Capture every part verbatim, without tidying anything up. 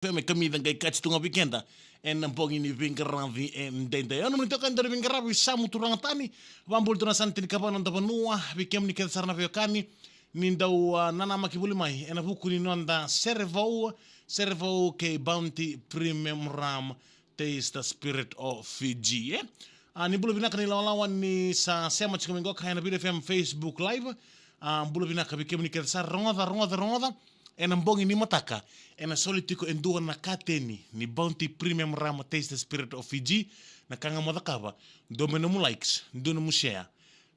F M e kamica qai kaci tu ga vei keda ena bogi ni veiqaravi edaidai. Au nomuni toka e dau ni veiqaravi Samu Turaga Tani. Vabula tu na Santa ni kavana da vanua, vei kemuni kece sara na veiwekani ni dau, ah, nanamaki voli mai ena vuku ni noda sere vou, sere vou kei Bounty Premium Rum, Taste the Spirit of Fiji, e? Ah, ni bula vinaka, ni lawalawa ni sa sema tiko mai qoka ena Viti F M Facebook Live. Ah, bula vinaka vei kemuni kece sara, rogoca, rogoca, rogoca. Ena bogi ni mataka ena soli tiko e dua na kateni ni Bounty Premium Rum, Taste the Spirit of Fiji. Na ka ga mo cakava, dua mai nomu likes, dua nomu share.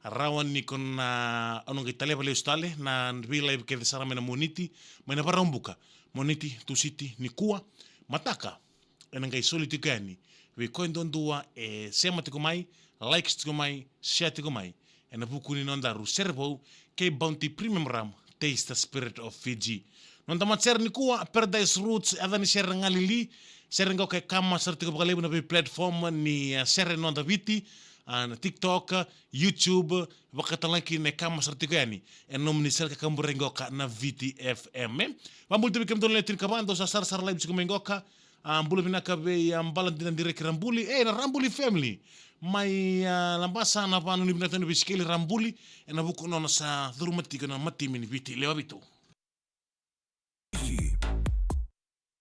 Rawa ni ko na, au na qai taleva lesu tale na vei live kece sara mai na Moniti, mai na Vakaraubuka, Moniti, Tusiti, nikua, mataka. Ena qai soli tiko yani vei koya duadua e sema tiko mai, likes tiko mai, share tiko mai ena vuku ni nodaru sere vou kei Bounty Premium Rum, Taste the Spirit of Fiji. Noda matasere nikua, Paradise Roots, yaca ni sere Galili. Sere qo ka kama sara tiko vakalevu na vei platform ni, ah, sere noda Viti, ah, na TikTok, YouTube, vakatalaki na kama sara tiko yani e nomuni sere ka kabure qoka na Viti F M, e? Vabula tu vei kemudou na lewe tini ka va dou sa sarasara live tiko mai qoka. Ah, bula vinaka vei, ah, Bala Dina Direki Rabuli, e, na Rabuli family mai, ah, Labasa, na vanua ni vinaka tale ni vei Sikeli Rabuli, ena vuku nona sa curuma tiko na matimi ni Viti lewe vitu.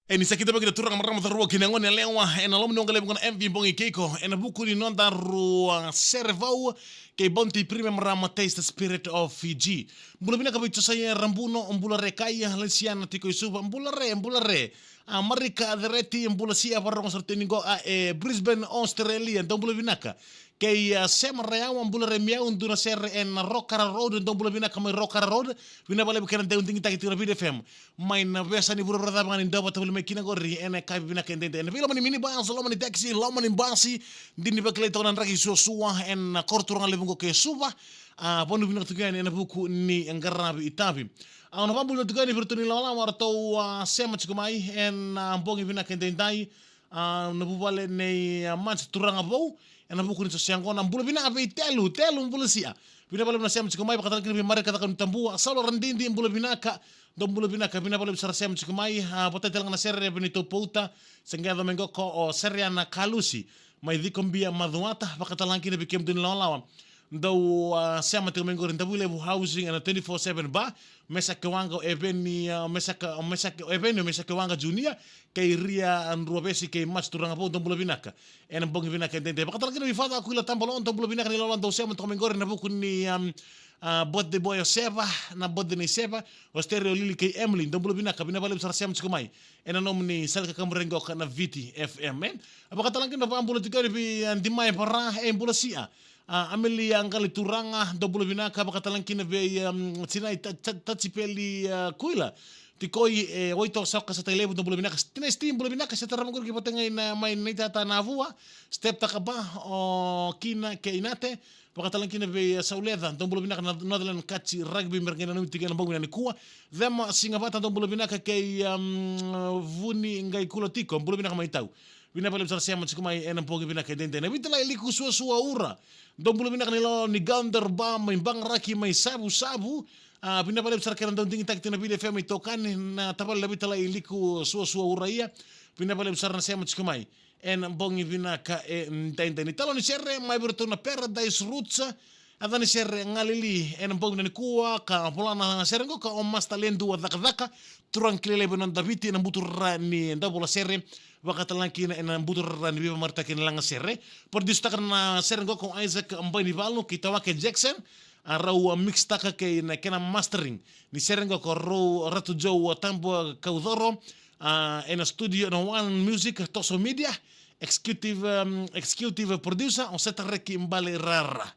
E, ni sa kidavaki na turaga, marama, cauravou kei na gone yalewa ena loma ni waqa levu qo na M V Bogi Keiko ena vuku ni nodaru, ah, sere vou kei Bounty Premium Rum, Taste the Spirit of Fiji. Bula vinaka vei Josaia Rabuno, bula re Kaia, Laisiana tiko i Suva, bula re, bula re. Ah, Marika Cereti, bula sia, vakarogo sara tiko ni qo, ah, e Brisbane, Australia, dou bula vinaka. Kei, ah, Sema Rayawa, bula re Miau, dua na sere ena Rokara Road, dou bula vinaka mai Rokara Road. Vinaka vakalevu kei na dau digitaki tiko na Viti F M mai na veiyasa ni vuravura cava ga ni dau vata voli mai kina qori ena yakavi vinaka edaidai. Ena veiloma ni minibus, loma ni taxi, loma ni basi, dina ni vakilai toka na draki suasua ena koro turaga levu qo kei Suva. Ah, vanua vinaka tiko yani ena vuku ni qaravi itavi. Ah, au na vabula tiko yani vei iratou ni lawalawa ratou, ah, sema tiko mai ena, ah, bogi vinaka edaidai. Ah, na vuvale nei, ah, Mats Turaga Vou, ena vuku ni sosea qo, na bula vinaka vei Telu, Telu bula sia. Vinaka vakalevu na sema tiko mai, vakatalaki na vei Marika Cakanitabua, Saulo Radidi, bula vinaka, dou bula vinaka, vinaka vakalevu sara sema tiko mai, ah, vata tale ga na sere vei neitou pauta, se qai yaco mai qo ko o Sereana Kalusi, mai Cikobia, Macuata, vakatalaki na vei kemudou ni lawalawa. Dou, ah, sema tiko mai qori, Davuilevu Housing ena twenty-four seven bar, Mesake Waqa, Eveni, ah, Mesake, Mesake, Eveni, Mesake Waqa Junior, kei Ria Druavesi, kei Mats Turaga Vou, dou bula vinaka. Ena bogi vinaka edaidai. Vakatalaki na vei Father Kuila Tabalo, dou bula vinaka ni lawalawa, dou sema toka mai qori ena vuku ni, um, ah, birthday boy o Seva, na birthday nei Seva, o Stereo, Lili kei Emily, dou bula vinaka, vinaka vakalevu sara sema tiko mai ena nomuni sere ka kabure qoka na Viti F M, e? Vakatalaki na vabula tiko yani vei, ah, Dimai Vara, e, bula sia. Ah, Amelia Qali Turaga, dou bula vinaka, vakatalaki na vei, um, Sinai Ta-, Ta-, Tachipeli, ah, Kuila. Tikoi, e, Waitosoka Satailevu, dou bula vinaka. Tinai Sti, bula vinaka, se tarava qori ki vata ga i na, mai Naitata Navua. Step Takaba, o Kina kei Nate. Vakatalaki na vei, eh, Sauleca, dou bula vinaka na Northern Kachi Rugby, me ra qai nanumi tiko ena bogi vinaka nikua. Cema Sigavata, dou bula vinaka kei, um, Vuni Qai Kula Tiko, bula vinaka mai Tau. Vinaka vakalevu sara sema tiko mai ena bogi vinaka edaidai. Na Vitalai Liku Suasua Ura, dou bula vinaka ni lawalawa ni Gander Bar mai Baqaraki mai Savusavu. Ah, vinaka vakalevu sara kei na dau digitaki tiko na Viti F M itokani, na tavale na Vitalai Liku Suasua Ura ia. Vinaka vakalevu sara na sema tiko mai ena bogi vinaka edaidai. Ni taloni sere mai vei iratou na Paradise Roots, yaca ni sere Galili, ena bogi vinaka nikua, ka vola na sere qo ka o Master Ledu Cakacaka, turaga kilai levu ena noda Viti, ena buturara ni dauvola sere, vakatalaki na, ena buturara ni veivakamareqeti ni lagasere. Produce taka na sere qo ko Isaac Bainivalu kei Tawake Jackson, a rau a mix taka kei na kena mastering ni sere qo ko Rau Ratu Joe Tabua Kaucoro, a, ena studio na One Music, Toso Media, executive, um, executive producer o Setareki Balerara.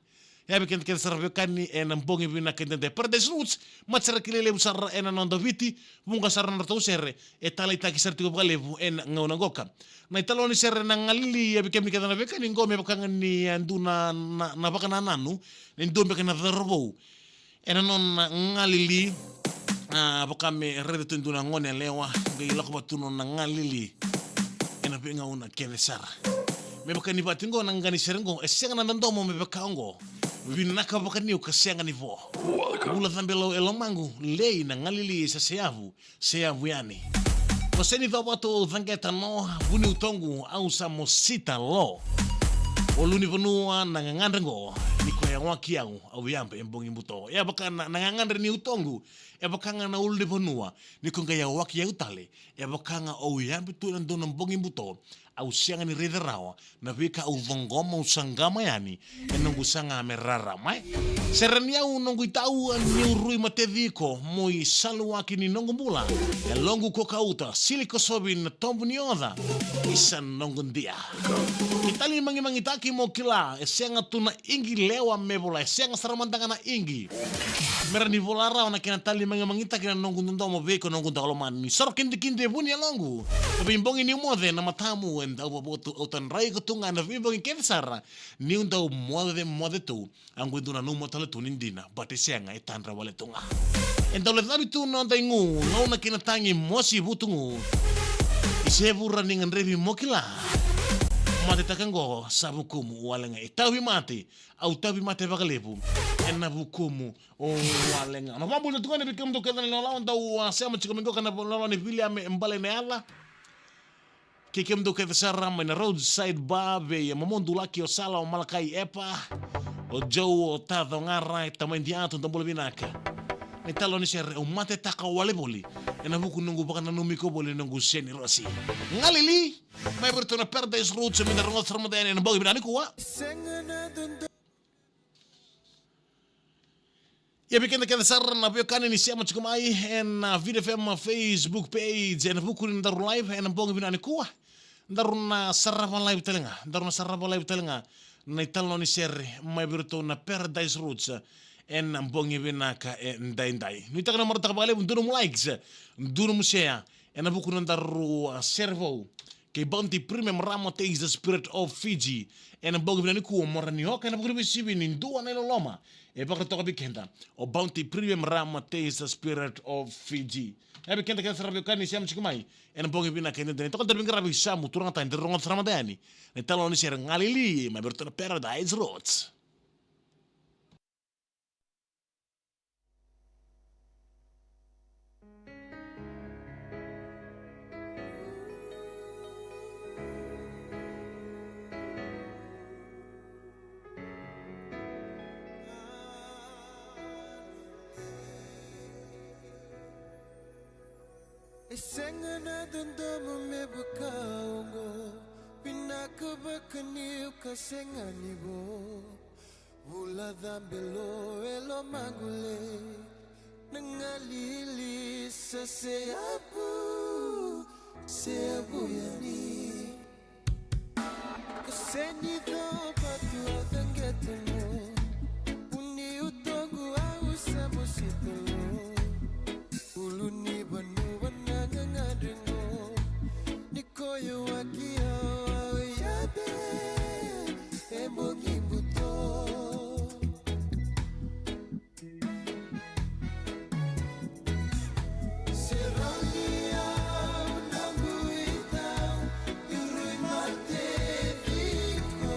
Ia vei keda kece sara veiwekani ena bogi vinaka edaidai, Paradise Roots, matasere kilai levu sara ena noda Viti, vuqa sara na nodratou sere e taleitaki sara tiko vakalevu ena gauna qoka. Na italoni sere na Galili, ia vei kemuni kece na veiwekani qo me vaka ga ni, e, dua na, na, na vakanananu ni dua beka na cauravou ena nona galili. A, vaka me raica tu e dua na gone yalewa qai lako vata tu nona galili ena veigauna kece sara. Me vaka ni vaka tiko qo na qa ni sere qo, e sega na dodomo me vaka oqo. Vinaka vakaniu ka sega ni vo. Bula cabe e lomaqu, lei na galili sa seyavu, seyavu yani. Ko seni covatu au caqeta no, vuniutoqu au sa mosita lo. O lunivanua na gagadre qo, ni ko yawaki au, au yabe e bogi buto. E vaka na, na gagadre ni utoqu, e vaka ga na ulunivanua, ni ko qai yawaki au tale, e vaka ga au yabe tu ena dua na bogi buto. Au sega ni raica rawa na veika au coqoma, au saqama yani, e noqu saga me rarama, e. Sere ni au noqu itau, niu rui mateci iko, mo isaluwaki ni noqu bula. E loqu ko kauta, sili kosovi na tobu ni oca, isa noqu dia. Ni tali magimagitaki mo kila, e sega tu na igi lewa me vola, e sega sara mada ga na igi. Me rawa ni vola rawa na kena tali magimagitaki na noqu dodomo vei iko noqu daulomani. Ni soro kidikidi e vu ni yaloqu. Na veibogi niu moce na matamu e dau vavotu, au tadrai iko tu ga na veibogi kece sara. Niu dau moce, moce tu. Au qai dau nanuma tale tu ni dina, but e sega, e tadra wale tu ga. E dau lecavi tu na noda igu, gauna kei na tagi mosi vutugu. I se vura ni gadrevi mo kila. Matetaka qo, sa vukumu wale ga. E tauvimate, au tauvimate vakalevu. Ena vukumu wale ga. Na vabula tu ga ni vei kemudou kece na ilawalawa dau, a, sema tiko mai qo ka na ilawalawa ni Viliame Baleneala. Kei kemudou kece sara mai na roadside bar vei Momo Dulaki, o Sala, o Malakai Epa, o Joe, o Taco Gara, e tamai Diatu, da bula vinaka. Na italanoa ni sere, au matetaka wale voli. Ena vuku noqu vakananumi iko voli noqu seni rosi. Galili, mai vei iratou na Paradise Roots, me da rogoca sara mada yani ena bogi vinaka nikua. Ia vei keda kece sara na veiwekani ni sema tiko mai ena, a, Viti F M Facebook page, ena vuku ni daru live ena bogi vinaka nikua. Daru na sarava live tale ga, daru na sarava live tale ga na italanoa ni sere mai vei iratou na Paradise Roots ena bogi vinaka edaidai. Nuitaka na marautaka vakalevu, dua nomu likes, dua nomu share, ena vuku ni daru, a, sere vou kei Bounty Premium Rum, Taste the Spirit of Fiji. Ena bogi vinaka nikua mo rawa ni oka ena vuku ni veisivi ni dua na iloloma e vakatoka vei keda o Bounty Premium Rum, Taste the Spirit of Fiji. E vei keda kece sara veiwekani sema tiko mai ena bogi vinaka edaidai. Toka tale vei qaravi Samu, turaga tani, da rogoca sara mada yani na italanoa ni sere Galili mai vei iratou na Paradise Roots. E sega na dodomo me vaka oqo, vinaka vaka niu ka sega ni vo. Vula cabe lo e lomaqu le, na galili sa seavu, seavu yani. Ka seni covatu au caqeta no, vuniutoqu au sa mosita lo. Ulunivanua na gagadre qo, ni ko yawaki au, au yabe e bogi buto. Serauni au noqu itau, niu rui mateci iko.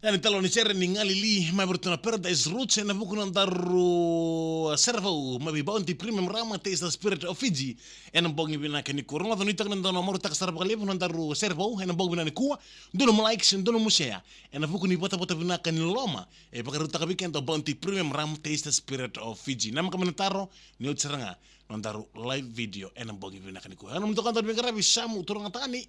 Ia ni talo ni sere ni galili mai vei ratou na Paradise Roots ena vuku ni nodaru sere vou mai vei Bounty Premium Rum, Taste the Spirit of Fiji. Ena bogi vinaka nikua, rogoca ni taka ni dua na marutaka sara vakalevu na nodaru sere vou ena bogi vinaka nikua. Dua na mo likes, dua na mo share. Ena vuku ni vatavata vinaka ni loloma e vakarautaka vei keda o Bounty Premium Rum, Taste the Spirit of Fiji. Namaka mai na taro ni oti sara ga na nodaru live video ena bogi vinaka nikua. Ena mutoka nodaru veiqaravi Samu Turagatani.